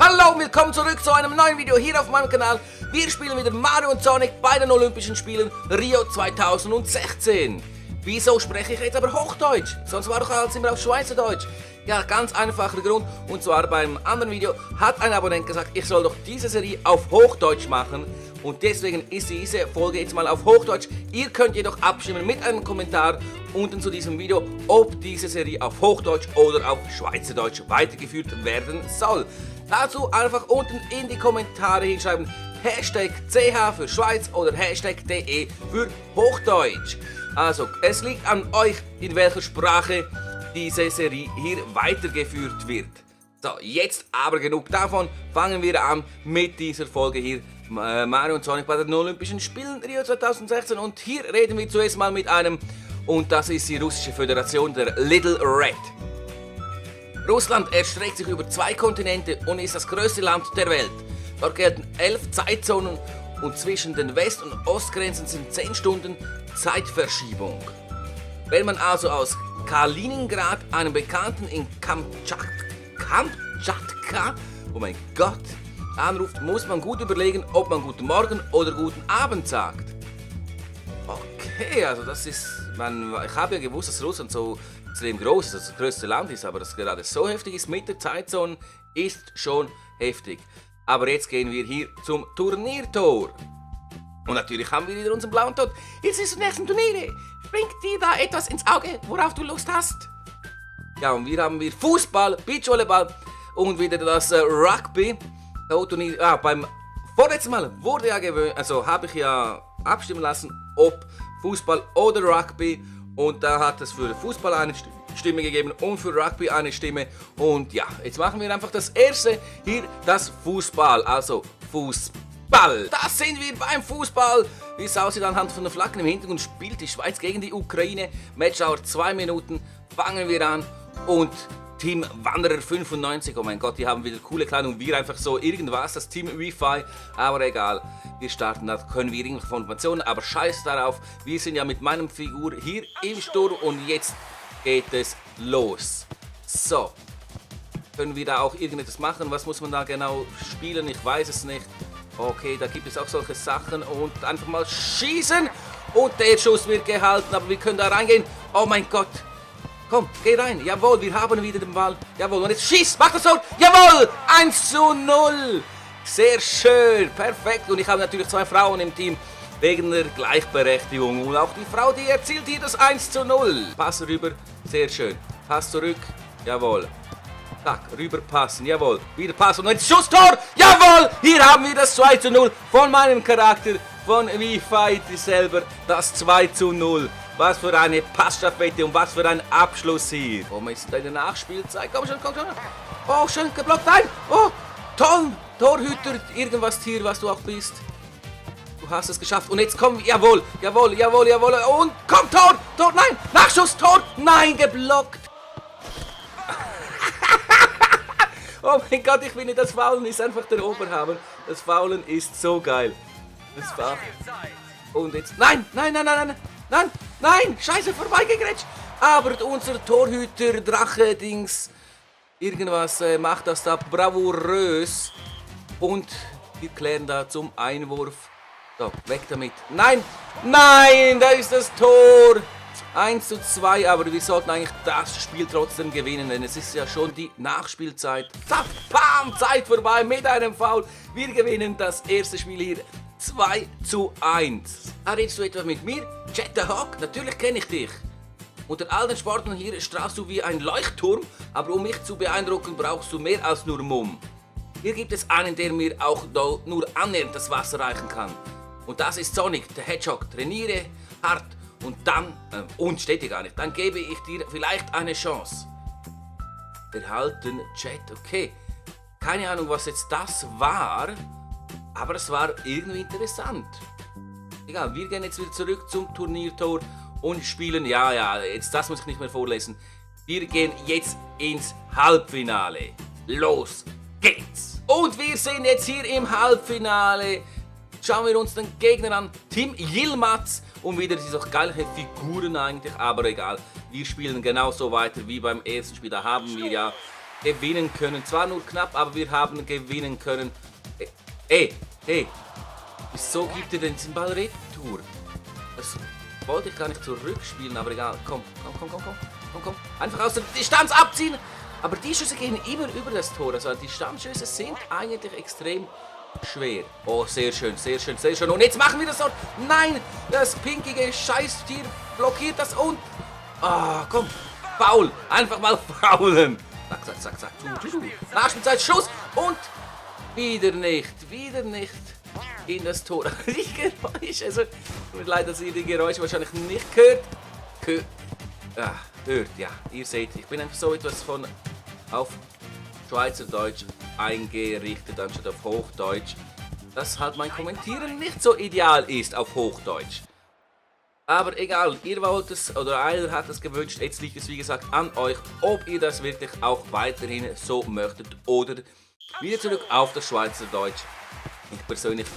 Hallo und willkommen zurück zu einem neuen Video hier auf meinem Kanal. Wir spielen wieder Mario und Sonic bei den Olympischen Spielen Rio 2016. Wieso spreche ich jetzt aber Hochdeutsch? Sonst war doch alles immer auf Schweizerdeutsch. Ja, ganz einfacher Grund. Und zwar beim anderen Video hat ein Abonnent gesagt, ich soll doch diese Serie auf Hochdeutsch machen. Und deswegen ist diese Folge jetzt mal auf Hochdeutsch. Ihr könnt jedoch abstimmen mit einem Kommentar unten zu diesem Video, ob diese Serie auf Hochdeutsch oder auf Schweizerdeutsch weitergeführt werden soll. Dazu einfach unten in die Kommentare hinschreiben, Hashtag CH für Schweiz oder Hashtag DE für Hochdeutsch. Also, es liegt an euch, in welcher Sprache diese Serie hier weitergeführt wird. So, jetzt aber genug davon, fangen wir an mit dieser Folge hier. Mario und Sonic bei den Olympischen Spielen Rio 2016 und hier reden wir zuerst mal mit einem, und das ist die Russische Föderation, der Little Red. Russland erstreckt sich über 2 Kontinente und ist das größte Land der Welt. Dort gelten 11 Zeitzonen und zwischen den West- und Ostgrenzen sind 10 Stunden Zeitverschiebung. Wenn man also aus Kaliningrad, einem Bekannten in Kamtschatka, oh mein Gott, anruft, muss man gut überlegen, ob man guten Morgen oder guten Abend sagt. Okay, also das ist, ich habe ja gewusst, dass Russland so extrem groß ist, dass das größte Land ist, aber dass es gerade so heftig ist mit der Zeitzone, ist schon heftig. Aber jetzt gehen wir hier zum Turniertor. Und natürlich haben wir wieder unseren blauen Tod. Jetzt ist die nächsten Turniere. Springt dir da etwas ins Auge, worauf du Lust hast? Ja, und wir haben Fußball, Beachvolleyball und wieder das Rugby. Beim vorletzten Mal wurde ja habe ich ja abstimmen lassen, ob Fußball oder Rugby. Und da hat es für Fußball eine Stimme gegeben und für Rugby eine Stimme. Und ja, jetzt machen wir einfach das erste hier, das Fußball. Also Fußball. Da sind wir beim Fußball. Wie es aussieht anhand von den Flaggen im Hintergrund, spielt die Schweiz gegen die Ukraine. Match dauert 2 Minuten. Fangen wir an. Und Team Wanderer 95. Oh mein Gott, die haben wieder coole Kleidung. Wir einfach so irgendwas, das Team Wi-Fi. Aber egal. Wir starten, da können wir irgendwelche Informationen, aber scheiß darauf. Wir sind ja mit meinem Figur hier im Sturm und jetzt geht es los. So. Können wir da auch irgendetwas machen? Was muss man da genau spielen? Ich weiß es nicht. Okay, da gibt es auch solche Sachen und einfach mal schießen. Und der Schuss wird gehalten, aber wir können da reingehen. Oh mein Gott. Komm, geh rein. Jawohl, wir haben wieder den Ball. Jawohl, und jetzt schieß, mach das so. Jawohl, 1:0. Sehr schön, perfekt. Und ich habe natürlich 2 Frauen im Team wegen der Gleichberechtigung. Und auch die Frau, die erzielt hier das 1:0. Pass rüber, sehr schön. Pass zurück, jawohl. Zack, rüber passen, jawohl. Wieder passen und jetzt Schusstor, jawohl. Hier haben wir das 2:0 von meinem Charakter, von Wi-Fi selber. Das 2:0. Was für eine Passstaffette und was für ein Abschluss hier. Oh, ist eine Nachspielzeit. Komm schon, komm schon. Oh, schön geblockt. Nein. Oh, toll. Torhüter, irgendwas Tier, was du auch bist. Du hast es geschafft. Und jetzt komm, jawohl, jawohl, jawohl, jawohl. Und komm, Tor, Tor, nein. Nachschuss, Tor, nein, geblockt. Oh mein Gott, ich finde, das Faulen ist einfach der Oberhammer. Das Faulen ist so geil. Das Faulen. Und jetzt, nein, nein, nein, nein, nein. Nein, nein, scheiße, vorbeigegrätscht. Aber unser Torhüter, Drache-Dings, irgendwas macht das da bravourös. Und wir klären da zum Einwurf. So, weg damit. Nein, nein, da ist das Tor. 1:2, aber wir sollten eigentlich das Spiel trotzdem gewinnen, denn es ist ja schon die Nachspielzeit. Zack, bam, Zeit vorbei mit einem Foul. Wir gewinnen das erste Spiel hier 2:1. Redest du etwa mit mir? Jet the Hawk? Natürlich kenne ich dich. Unter all den Sportlern hier strahlst du wie ein Leuchtturm, aber um mich zu beeindrucken, brauchst du mehr als nur Mumm. Hier gibt es einen, der mir auch nur annähernd das Wasser reichen kann. Und das ist Sonic, der Hedgehog. Trainiere hart und dann, steht dir gar nicht, dann gebe ich dir vielleicht eine Chance. Erhalten Chat, okay. Keine Ahnung, was jetzt das war, aber es war irgendwie interessant. Egal, wir gehen jetzt wieder zurück zum Turniertor und spielen, ja, jetzt das muss ich nicht mehr vorlesen. Wir gehen jetzt ins Halbfinale. Los geht's! Und wir sind jetzt hier im Halbfinale. Schauen wir uns den Gegner an, Team Yilmaz. Und wieder diese geile Figuren eigentlich, aber egal. Wir spielen genauso weiter wie beim ersten Spiel. Da haben wir ja gewinnen können. Zwar nur knapp, aber wir haben gewinnen können. Hey, wieso gibt ihr denn diesen Ball retour? Das wollte ich gar nicht zurückspielen, aber egal. Komm. Einfach aus der Distanz abziehen. Aber die Schüsse gehen immer über das Tor. Also die Distanzschüsse sind eigentlich extrem schwer. Oh, sehr schön. Und jetzt machen wir das dort. Nein, das pinkige Scheißtier blockiert das und... Ah, komm. Foul. Einfach mal faulen. Zack. Nachspielzeit, Schuss und... Wieder nicht in das Tor. Die Geräusche, also... Tut mir leid, dass ihr die Geräusche wahrscheinlich nicht hört. Hört, ja. Ihr seht, ich bin einfach so etwas von auf Schweizerdeutsch eingerichtet, anstatt auf Hochdeutsch. Dass halt mein Kommentieren nicht so ideal ist auf Hochdeutsch. Aber egal, ihr wollt es oder einer hat es gewünscht. Jetzt liegt es wie gesagt an euch, ob ihr das wirklich auch weiterhin so möchtet oder wieder zurück auf das Schweizerdeutsch. Ich persönlich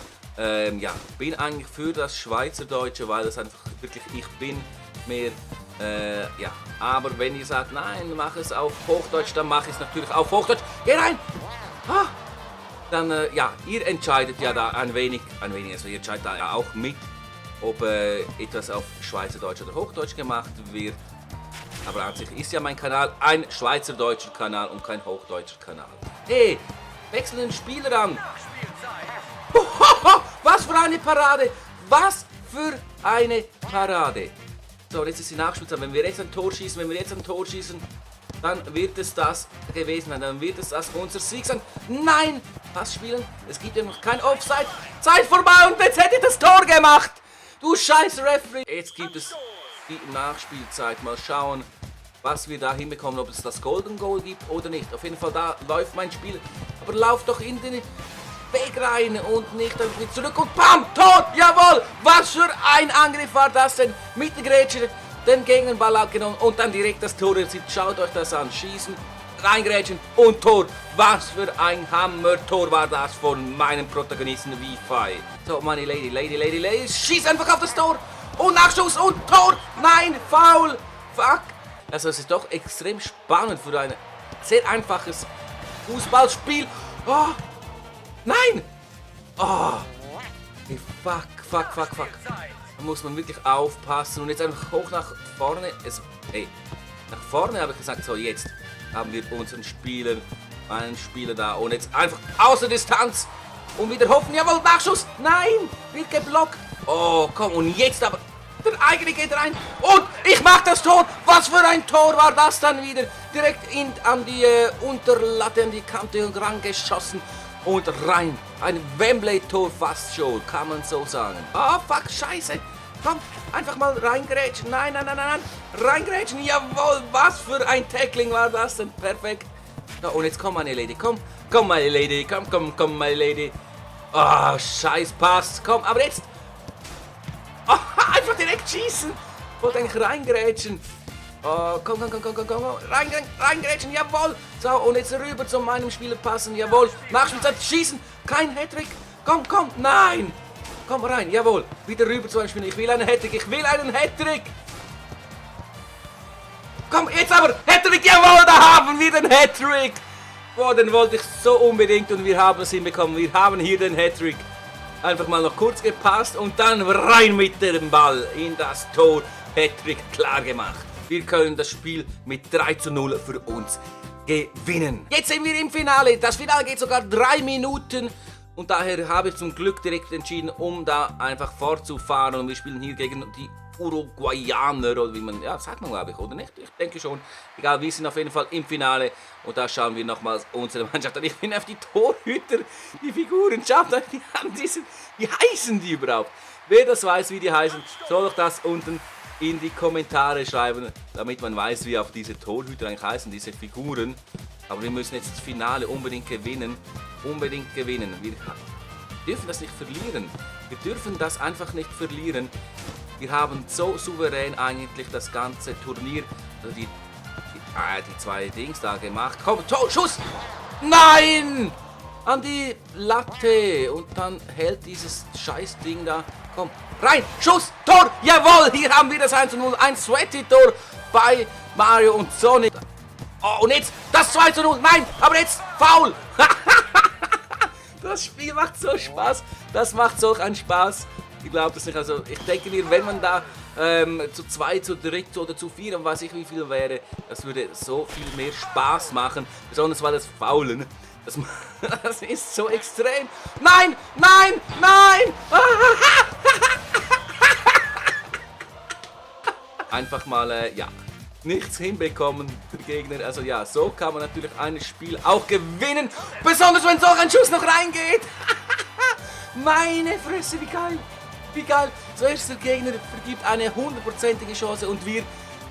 bin eigentlich für das Schweizerdeutsche, weil das einfach wirklich ich bin mehr. Aber wenn ihr sagt, nein, mach es auf Hochdeutsch, dann mache ich es natürlich auf Hochdeutsch. Geh rein! Dann, ihr entscheidet ja da ein wenig, also ihr entscheidet da ja auch mit, ob etwas auf Schweizerdeutsch oder Hochdeutsch gemacht wird. Aber an sich ist ja mein Kanal ein schweizerdeutscher Kanal und kein hochdeutscher Kanal. Hey, wechseln den Spieler an! Was für eine Parade! Was für eine Parade! So, jetzt ist die Nachspielzeit. Wenn wir jetzt ein Tor schießen, dann wird es das gewesen sein. Dann wird es das unser Sieg sein. Nein! Pass spielen. Es gibt ja noch kein Offside. Zeit vorbei und jetzt hätte ich das Tor gemacht! Du scheiß Referee! Jetzt gibt es die Nachspielzeit. Mal schauen, was wir da hinbekommen. Ob es das Golden Goal gibt oder nicht. Auf jeden Fall, da läuft mein Spiel. Aber lauf doch in den Weg rein und nicht einfach wieder zurück und BAM! Tor! Jawohl! Was für ein Angriff war das denn? Mit der Grätsche den Gegenball abgenommen und dann direkt das Tor erzielt. Schaut euch das an. Schießen, reingrätschen und Tor. Was für ein Hammer-Tor war das von meinem Protagonisten Wi-Fi. So, meine Lady. Schieß einfach auf das Tor. Und Nachschuss und Tor. Nein, Foul. Fuck. Also es ist doch extrem spannend für ein sehr einfaches Fußballspiel. Oh. Nein! Oh! Fuck. Da muss man wirklich aufpassen und jetzt einfach hoch nach vorne. Nach vorne habe ich gesagt, so jetzt haben wir unseren einen Spieler da und jetzt einfach außer Distanz und wieder hoffen, jawohl, Nachschuss! Nein! Wird geblockt! Oh, komm, und jetzt aber der eigene geht rein und ich mach das Tor! Was für ein Tor war das dann wieder? Direkt an die Unterlatte, an die Kante und rangeschossen. Und rein. Ein Wembley-Tor fast schon, kann man so sagen. Oh, fuck, scheiße. Komm, einfach mal reingrätschen. Nein. Reingrätschen, jawohl. Was für ein Tackling war das denn? Perfekt. So, und jetzt komm, meine Lady. Komm, meine Lady. Komm, meine Lady. Oh, scheiß Pass. Komm, aber jetzt. Oh, einfach direkt schießen. Wollte eigentlich reingrätschen. Oh, komm, reingrätschen, jawohl. So, und jetzt rüber zu meinem Spieler passen, jawohl. Nachspielzeit, schießen, kein Hattrick. Komm, nein. Komm rein, jawohl. Wieder rüber zu meinem Spieler, ich will einen Hattrick. Komm, jetzt aber, Hattrick, jawohl, da haben wir den Hattrick. Boah, den wollte ich so unbedingt und wir haben es hinbekommen. Wir haben hier den Hattrick. Einfach mal noch kurz gepasst und dann rein mit dem Ball in das Tor. Hattrick klar gemacht. Wir können das Spiel mit 3:0 für uns gewinnen. Jetzt sind wir im Finale. Das Finale geht sogar 3 Minuten. Und daher habe ich zum Glück direkt entschieden, um da einfach fortzufahren. Und wir spielen hier gegen die Uruguayaner. Oder wie man, sagt man glaube ich, oder nicht? Ich denke schon. Egal, wir sind auf jeden Fall im Finale. Und da schauen wir nochmals unsere Mannschaft an. Ich bin auf die Torhüter, die Figuren. Schaut euch die an. Wie heißen die überhaupt? Wer das weiß, wie die heißen, soll doch das unten in die Kommentare schreiben, damit man weiß, wie auch diese Torhüter eigentlich heißen, diese Figuren. Aber wir müssen jetzt das Finale unbedingt gewinnen. Wir dürfen das nicht verlieren. Wir dürfen das einfach nicht verlieren. Wir haben so souverän eigentlich das ganze Turnier, also die 2 Dings da gemacht. Komm, Schuss! Nein! An die Latte. Und dann hält dieses Scheißding da. Komm, rein, Schuss, Tor, jawohl, hier haben wir das 1:0, ein Sweaty-Tor bei Mario und Sonic. Oh, und jetzt das 2:0. Nein, aber jetzt Foul. Das Spiel macht so Spaß. Das macht so einen Spaß. Ich glaube das nicht. Also ich denke mir, wenn man da zu 2, zu 3 oder zu 4 und weiß ich wie viel wäre, das würde so viel mehr Spaß machen. Besonders weil das Faulen, das ist so extrem. Nein, nein, nein! Einfach mal, ja, nichts hinbekommen für die Gegner. Also ja, so kann man natürlich ein Spiel auch gewinnen. Besonders wenn so ein Schuss noch reingeht. Meine Fresse, wie geil. Wie geil. Zuerst der Gegner vergibt eine 100%ige Chance und wir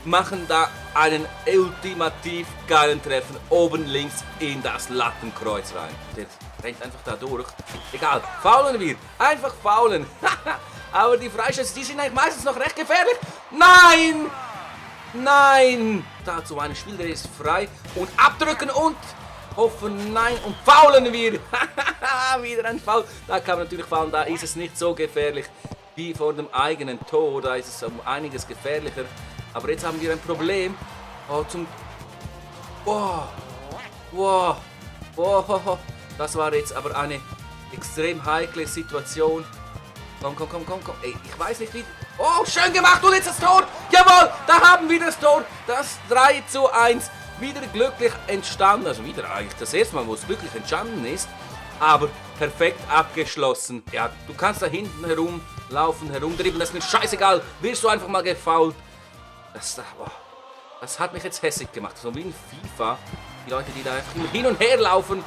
machen da einen ultimativ geilen Treffen oben links in das Lattenkreuz rein. Der rennt einfach da durch. Egal, faulen wir. Einfach faulen. Aber die Freistöße, die sind eigentlich meistens noch recht gefährlich. Nein! Nein! Dazu ein Spieler, der ist frei. Und abdrücken und hoffen, nein. Und faulen wir. Wieder ein Foul. Da kann man natürlich faulen. Da ist es nicht so gefährlich wie vor dem eigenen Tor. Da ist es um einiges gefährlicher. Aber jetzt haben wir ein Problem. Oh, Wow. Wow. Wow. Das war jetzt aber eine extrem heikle Situation. Komm. Ey, ich weiß nicht wie... Oh, schön gemacht und jetzt das Tor. Jawohl, da haben wir das Tor. Das 3:1. Wieder glücklich entstanden. Also wieder eigentlich das erste Mal, wo es glücklich entstanden ist. Aber perfekt abgeschlossen. Ja, du kannst da hinten herumlaufen, herumdribbeln. Das ist mir scheißegal. Wirst du einfach mal gefoult. Das hat mich jetzt hässlich gemacht. So wie in FIFA. Die Leute, die da einfach immer hin und her laufen.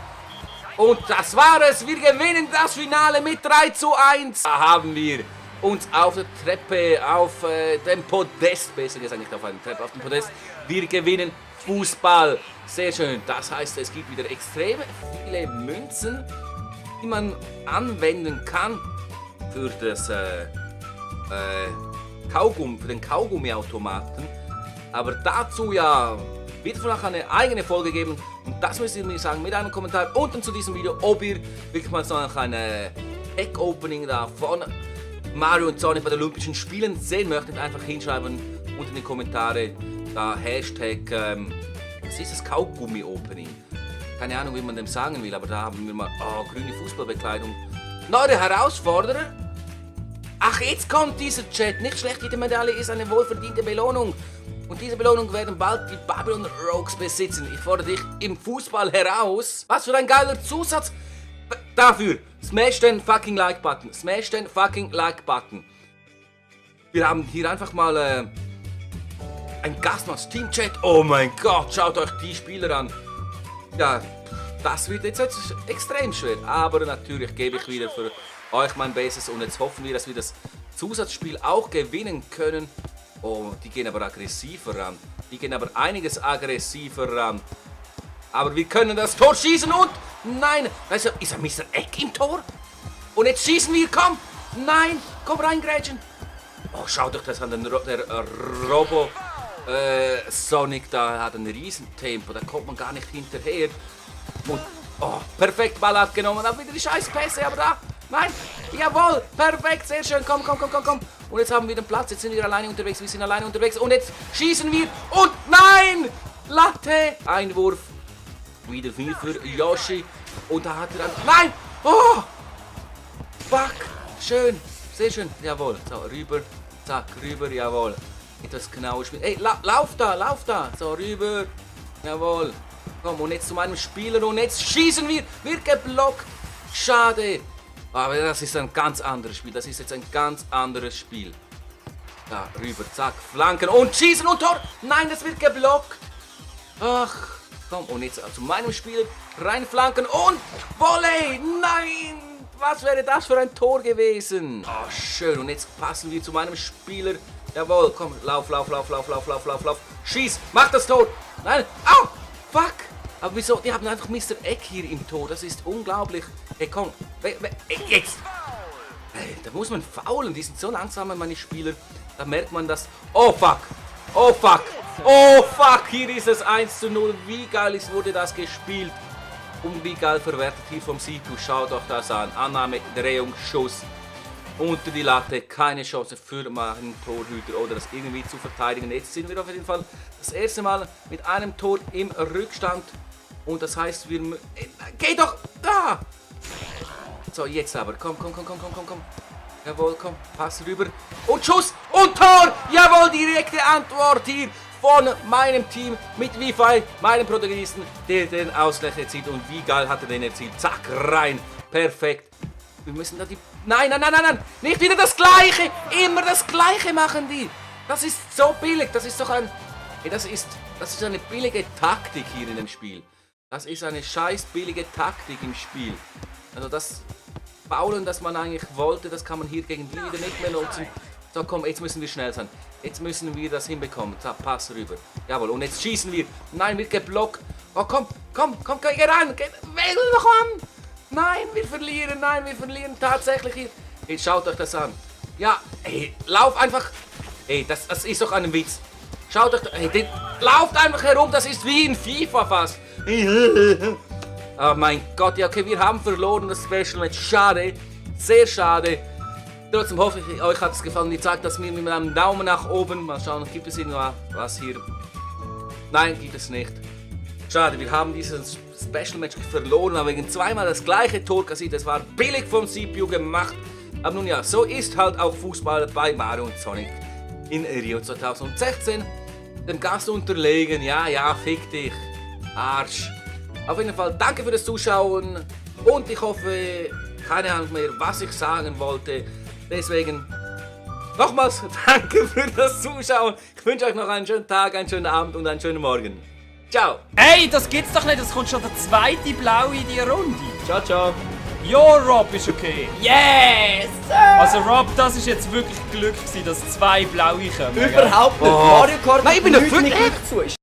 Und das war es. Wir gewinnen das Finale mit 3:1. Da haben wir uns auf der Treppe, auf dem Podest, besser gesagt nicht auf einer Treppe, auf dem Podest. Wir gewinnen Fußball. Sehr schön. Das heißt, es gibt wieder extrem viele Münzen, die man anwenden kann für das für den Kaugummiautomaten. Aber dazu ja wird es vielleicht eine eigene Folge geben. Und das müsst ihr mir sagen mit einem Kommentar unten zu diesem Video, ob ihr wirklich mal so eine Pack-Opening da von Mario und Sonic bei den Olympischen Spielen sehen möchtet. Einfach hinschreiben unten in die Kommentare, da Hashtag, was ist das, Kaugummi-Opening? Keine Ahnung, wie man dem sagen will, aber da haben wir mal, grüne Fußballbekleidung. Neue Herausforderer? Ach, jetzt kommt dieser Chat. Nicht schlecht, jede Medaille ist eine wohlverdiente Belohnung. Und diese Belohnung werden bald die Babylon Rogues besitzen. Ich fordere dich im Fußball heraus. Was für ein geiler Zusatz. Dafür, smash den fucking Like-Button. Smash den fucking Like-Button. Wir haben hier einfach mal ein Gast aus Team-Chat. Oh mein Gott, schaut euch die Spieler an. Ja, das wird jetzt extrem schwer. Aber natürlich gebe ich wieder für euch mein Bestes. Und jetzt hoffen wir, dass wir das Zusatzspiel auch gewinnen können. Oh, die gehen aber aggressiver ran. Die gehen aber einiges aggressiver ran. Aber wir können das Tor schießen und... Nein, da ist er Mr. Egg im Tor? Und jetzt schießen wir, komm! Nein, komm reingrätschen! Oh, schaut euch das an, der Robo Sonic da hat ein Riesentempo, da kommt man gar nicht hinterher. Und, oh, perfekt, Ball abgenommen, aber wieder die scheiß Pässe, aber da... Nein, jawohl, perfekt, sehr schön, komm. Und jetzt haben wir den Platz, jetzt sind wir alleine unterwegs, und jetzt schießen wir und nein, Latte, Einwurf, wieder viel für Yoshi und da hat er dann, nein, oh, fuck, schön, sehr schön, jawohl, so, rüber, zack, rüber, jawohl, etwas genauer spielen, ey, lauf da, so, rüber, jawohl, komm, und jetzt zu meinem Spieler und jetzt schießen wir, wird geblockt, schade. Aber das ist ein ganz anderes Spiel. Das ist jetzt ein ganz anderes Spiel. Da rüber, zack, flanken und schießen und Tor. Nein, das wird geblockt. Ach, komm. Und jetzt zu meinem Spieler reinflanken und Volley. Nein, was wäre das für ein Tor gewesen? Oh, schön. Und jetzt passen wir zu meinem Spieler. Jawohl, komm, lauf. Schieß, mach das Tor. Nein, au, fuck. Aber wieso? Die haben einfach Mr. Egg hier im Tor. Das ist unglaublich. Hey, komm. Jetzt. Hey, da muss man faulen. Die sind so langsam, meine Spieler. Da merkt man das. Oh, fuck. Hier ist es 1:0. Wie geil wurde das gespielt. Und wie geil verwertet hier vom Situ. Schaut euch das an. Annahme, Drehung, Schuss. unter die Latte, keine Chance für meinen Torhüter oder das irgendwie zu verteidigen. Jetzt sind wir auf jeden Fall das erste Mal mit einem Tor im Rückstand und das heißt, wir... Geh doch! Da! So, jetzt aber, komm. Jawohl, komm, Pass rüber und Schuss und Tor! Jawohl, direkte Antwort hier von meinem Team mit Wi-Fi, meinem Protagonisten, der den Ausgleich erzielt und wie geil hat er den erzielt. Zack, rein, perfekt. Wir müssen da die... Nein, nicht wieder das Gleiche! Immer das Gleiche machen die! Das ist so billig, das ist doch ein... Das ist eine billige Taktik hier in dem Spiel. Das ist eine scheiß billige Taktik im Spiel. Also das Faulen, das man eigentlich wollte, das kann man hier gegen die wieder nicht mehr nutzen. So, komm, jetzt müssen wir schnell sein. Jetzt müssen wir das hinbekommen. So, Pass rüber. Jawohl, und jetzt schießen wir. Nein, wird geblockt. Oh, komm, geh ran. Wähl doch an. Nein, wir verlieren tatsächlich hier. Jetzt schaut euch das an. Ja, ey, lauf einfach. Ey, das ist doch ein Witz. Schaut euch, ey, lauft einfach herum, das ist wie in FIFA fast. Oh mein Gott, ja okay, wir haben verloren das Special Match. Schade, sehr schade. Trotzdem hoffe ich, euch hat es gefallen. Ihr zeigt das mir mit einem Daumen nach oben. Mal schauen, gibt es irgendwas hier? Nein, gibt es nicht. Schade, wir haben dieses Special Match verloren, aber wegen zweimal das gleiche Tor kassiert. Es war billig vom CPU gemacht. Aber nun ja, so ist halt auch Fußball bei Mario und Sonic in Rio 2016. Dem Gast unterlegen, ja, fick dich, Arsch. Auf jeden Fall danke für das Zuschauen und ich hoffe, keine Ahnung mehr, was ich sagen wollte. Deswegen nochmals danke für das Zuschauen. Ich wünsche euch noch einen schönen Tag, einen schönen Abend und einen schönen Morgen. Ciao! Ey, das gibt's doch nicht, es kommt schon der zweite Blaue in die Runde. Ciao. Jo, Rob, ist okay. Yes! Also Rob, das ist jetzt wirklich Glück gewesen, dass zwei Blaue kommen. Überhaupt nicht. Oh. Mario Kart Nein, ich bin ein nichts Viertel. nicht zu.